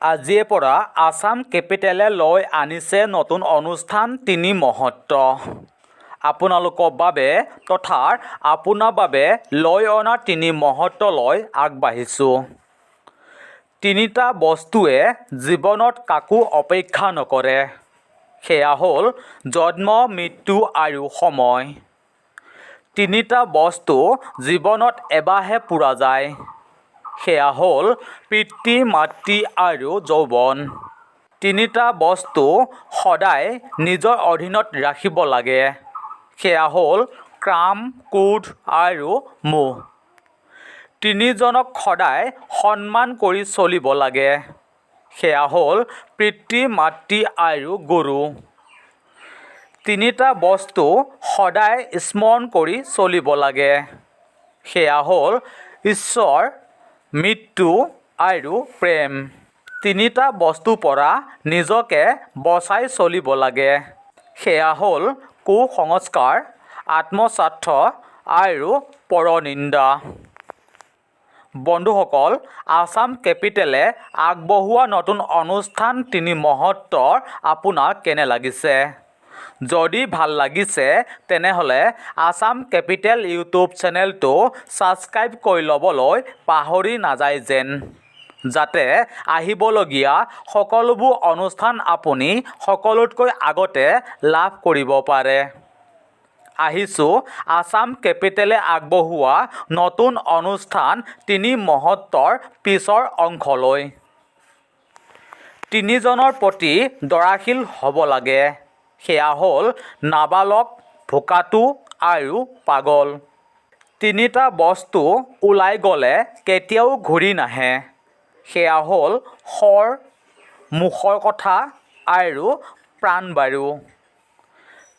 আজিৰে পৰা আছাম কেপিটেলে লৈ আনিছে নতুন অনুষ্ঠান তিনি মহত্ব। আপোনালোকৰ বাবে তথা আপোনাৰ বাবে লৈ অনা তিনি মহত্বলৈ আগবাঢ়িছোঁ। তিনিটা বস্তুৱে জীৱনত কাকো অপেক্ষা নকৰে, সেয়া হ'ল জন্ম, মৃত্যু আৰু সময়। তিনিটা বস্তু জীৱনত এবাৰহে পোৱা যায়, সেয়া হ'ল পিতৃ, মাতৃ আৰু যৌৱন। তিনিটা বস্তু সদায় নিজৰ অধীনত ৰাখিব লাগে, সেয়া হ'ল কাম, ক্ৰোধ আৰু মোহ। তিনিজনক সদায় সন্মান কৰি চলিব লাগে, সেয়া হ'ল পিতৃ, মাতৃ আৰু গুৰু। তিনিটা বস্তু সদায় স্মৰণ কৰি চলিব লাগে, সেয়া হ'ল ঈশ্বৰ, মৃত্যু আৰু প্ৰেম। তিনিটা বস্তুৰ পৰা নিজকে বচাই চলিব লাগে, সেয়া হ'ল কুসংস্কাৰ, আত্মস্বাৰ্থ আৰু পৰনিন্দা। বন্ধুসকল, আছাম কেপিটেলে আগবঢ়োৱা নতুন অনুষ্ঠান তিনি মহত্ব আপোনাৰ কেনে লাগিছে? যদি ভাল লাগিছে, তেনেহ'লে আছাম কেপিটেল ইউটিউব চেনেলটো ছাবস্ক্ৰাইব কৰি ল'বলৈ পাহৰি নাযায় যেন, যাতে আহিবলগীয়া সকলোবোৰ অনুষ্ঠান আপুনি সকলোতকৈ আগতে লাভ কৰিব পাৰে। আহিছোঁ আছাম কেপিটেলে আগবঢ়োৱা নতুন অনুষ্ঠান তিনি মহত্বৰ পিছৰ অংশলৈ। তিনিজনৰ প্ৰতি দয়াশীল হ'ব লাগে, সেয়া হ'ল নাবালক, ভোকাতুৰ আৰু পাগল। তিনিটা বস্তু ওলাই গ'লে কেতিয়াও ঘূৰি নাহে, সেয়া হ'ল শৰ, মুখৰ কথা আৰু প্ৰাণবায়ু।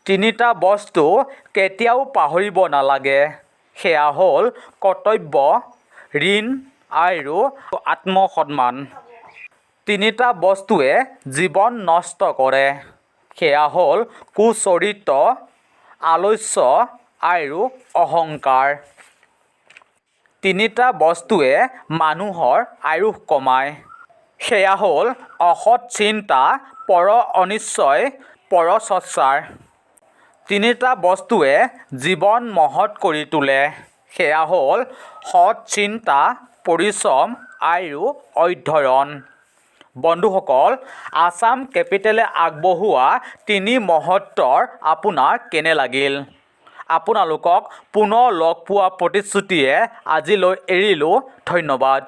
তিনিটা বস্তু কেতিয়াও পাহৰিব নালাগে, সেয়া হ'ল কৰ্তব্য, ঋণ আৰু আত্মসন্মান। তিনিটা বস্তুৱে জীৱন নষ্ট কৰে, সেয়া হ'ল কুচৰিত্ৰ, আলস্য আৰু অহংকাৰ। তিনিটা বস্তুৱে মানুহৰ আয়ুস কমায়, সেয়া হ'ল অসৎ চিন্তা, পৰ অনিশ্চয়, পৰচৰ্চা। তিনিটা বস্তুৱে জীৱন মহৎ কৰি তোলে, সেয়া হ'ল সৎ চিন্তা, পৰিশ্ৰম আৰু অধ্যয়ন। বন্ধুসকল, আছাম কেপিটেলে আগবঢ়োৱা তিনি মহত্বৰ আপোনাৰ কেনে লাগিল? আপোনালোকক পুনৰ লগ পোৱাৰ প্ৰতিশ্ৰুতিৰে আজিলৈ এৰিলোঁ। ধন্যবাদ।